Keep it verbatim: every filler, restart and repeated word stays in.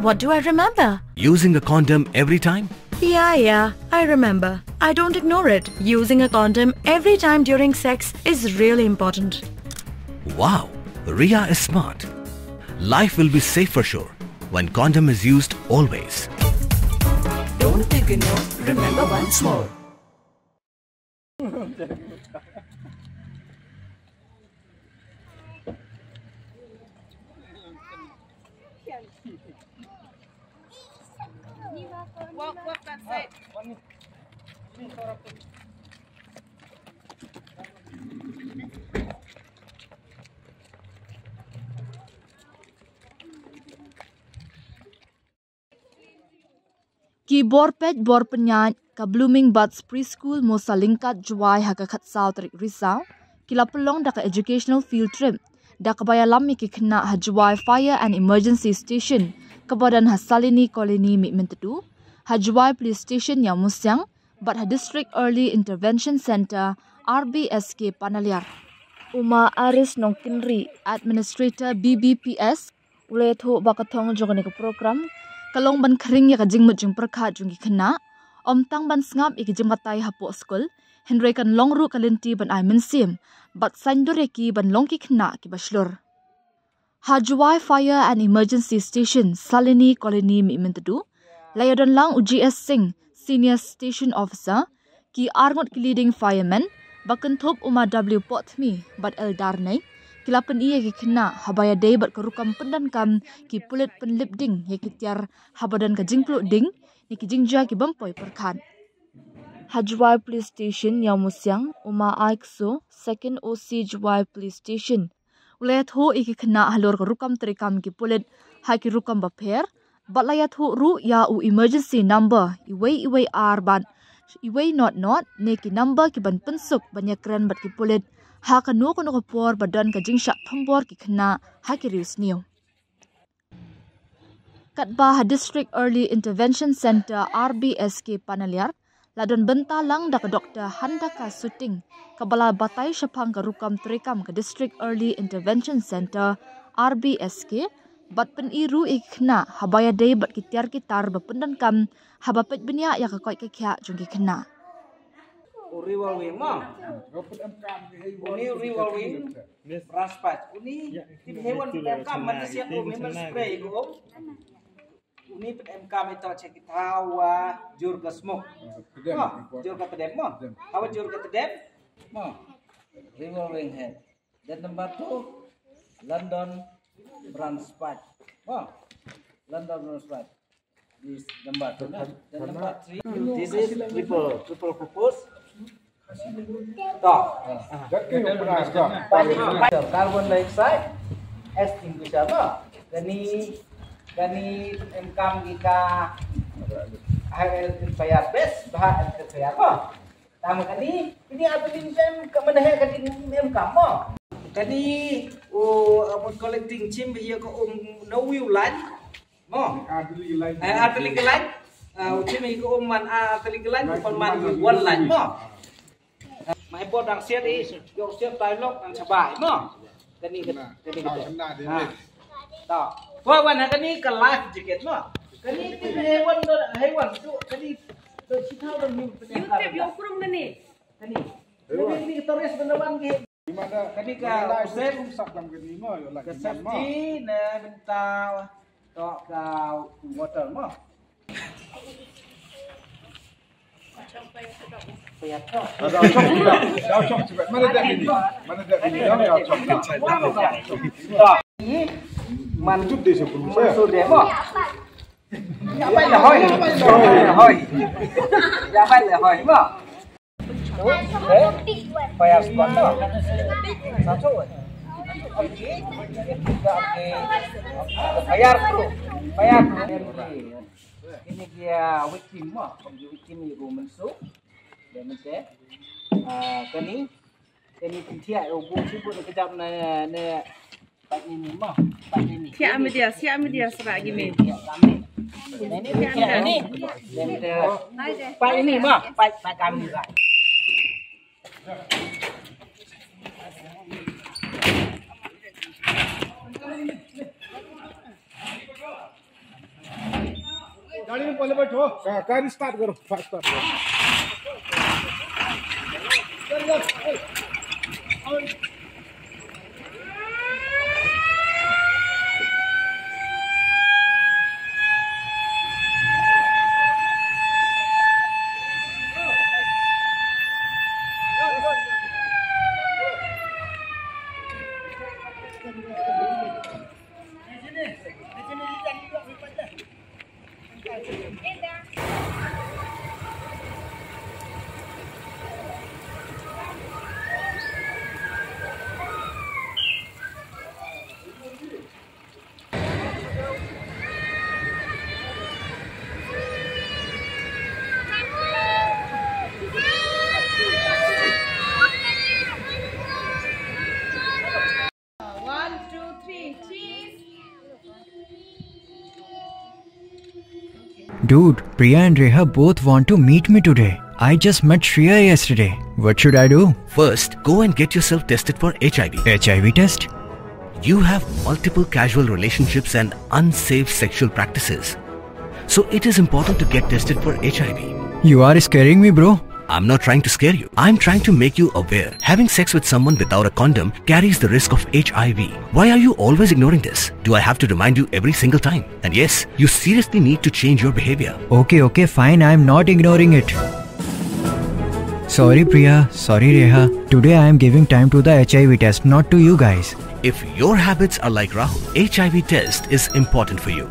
What do I remember? Using a condom every time? Yeah, yeah, I remember. I don't ignore it. Using a condom every time during sex is really important. Wow, Ria is smart. Life will be safe for sure when condom is used always. Don't ignore, remember once more. Walk, walk that side. Ki bor peit bor pynïaid ka Blooming Buds Preschool Mosalyngkat Jowai ha ka khatsaw tarik Risaw ki la pynlong da ka educational field trip da kaba ïalam ïa ki khynnah ha Jowai Fire and Emergency Station kaba don ha Salini Colony Mihmyntdu, ha Jowai Police Station Ïawmusiang bad ha District Early Intervention Centre R B S K Panaliar. U Ma Aris Nongkynrih, Administrator B B P S, u la ïathuh ba ka thong jong kane ka program ka long ban khring ïa ka jingmut jingpyrkhat jong ki khynnah, ym tang ban sngap ïa ki jingbatai hapoh skul, hynrei kan long ruh ka lynti ban ai mynsiem bad saiñdur ïa ki ban long ki khynnah kiba shlur. Ha Jowai Fire and Emergency Station, Salini Colony Mihmyntdu, la ïadon lang u G S Singh, Senior Station Officer, ki arngut ki leading firemen, ba kynthup u Ma W Pohthmi bad L Darnei, ki la pyni ïa ki khynnah haba ïadei bad ka rukom pyndonkam ki pulit pynlip ding ïa ki tiar haba don ka jingpluh ding ne ki jingjia ki bym poi pyrkhat. Ha Jowai Police Station Ïawmusiang, u Ma Ai Kso, Second O C Jowai Police Station, u la ïathuh ïa ki khynnah halor ka rukom treikam ki pulit ha ki rukom bapher, bad la ïathuh ruh ïa u emergency number, iwei iwei ar bad iwei not not, ne ki number ki ban pynsuk ban ïakren bad ki pulit ha kano kano ka por ba don ka jingshah thombor ki khynnah ha ki riewsniew. Katba ha District Early Intervention Centre R B S K Panaliar, la don bynta lang da ka Doktor Handaka Suting, kaba la batai shaphang ka rukom treikam ka District Early Intervention Centre R B S K, bad pyni ruh ïa ki khynnah haba ïadei bad ki tiar ki tar ba pyndonkam haba peit bniah ïa ka koit ka khiah jong ki khynnah. U revolving mo. U ni u revolving. Brush pipe. U ni tip hewan pyndonkam man siat u memang spray ko. U ni pyndonkam ito check it how wa jur ka smoke. Mo, jur ka tedem mo. Hawa jur ka tedem. Mo. Revolving head. Then number two, London branch pipe. Mo. London branch pipe. This number two, na? Then number three, this is triple, triple purpose. To. Carbon dioxide extinguisher mo. Kani, kani em kam ika high electric fire base, bah electric fire mo. Tama kani, ini apa ni em ka mana he kani em kam mo. Kani, o, apa collecting chim ya ko um no view line. Mo. Artillery line. Eh, artillery line. Ah, u chim ïa ka um man artillery line, u pynman ïa one line mo. Mai bor dang siat i, ïoh siat tai lok dang chabai mo. Kani ka, kani ka. Ta. Ko wan ha kani ka life jacket mo. Kani ti hewan do hewan tu kani do chitau do ni. Yung tip yung kurung na ni. Kani. Kani ni ka tourist benda wan ki. Kani ka safety, ka safety na bynta to ka water mo. Mana dah ini? Mana dah ini? Man tu dia sebelum saya. Sudah mo. Ya apa ya hoi? Ya hoi. Ya apa ya hoi mo? Fire squad tu. Satu. Okey. Okey. Fire crew. Fire crew. Ini dia victim mo. Victim ni gua mensu. Dia mente. Ah, kani. Kani pentia, oh, gua sibuk nak kejap na, na Pat ini mo, pat ini. Siap media, siap media serak gini. Siap kami. Ini siap ini. Pat ini mo, pat, pat kami lah. पहले बैठो। हाँ, गाड़ी स्टार्ट करो, फास्ट स्टार्ट करो। One, two, three, cheese. Dude, Priya and Reha both want to meet me today. I just met Shreya yesterday. What should I do? First, go and get yourself tested for H I V. H I V test? You have multiple casual relationships and unsafe sexual practices. So it is important to get tested for H I V. You are scaring me, bro. I'm not trying to scare you. I'm trying to make you aware. Having sex with someone without a condom carries the risk of H I V. Why are you always ignoring this? Do I have to remind you every single time? And yes, you seriously need to change your behavior. Okay, okay, fine. I'm not ignoring it. Sorry, Priya. Sorry, Reha. Today I am giving time to the H I V test, not to you guys. If your habits are like Rahul, H I V test is important for you.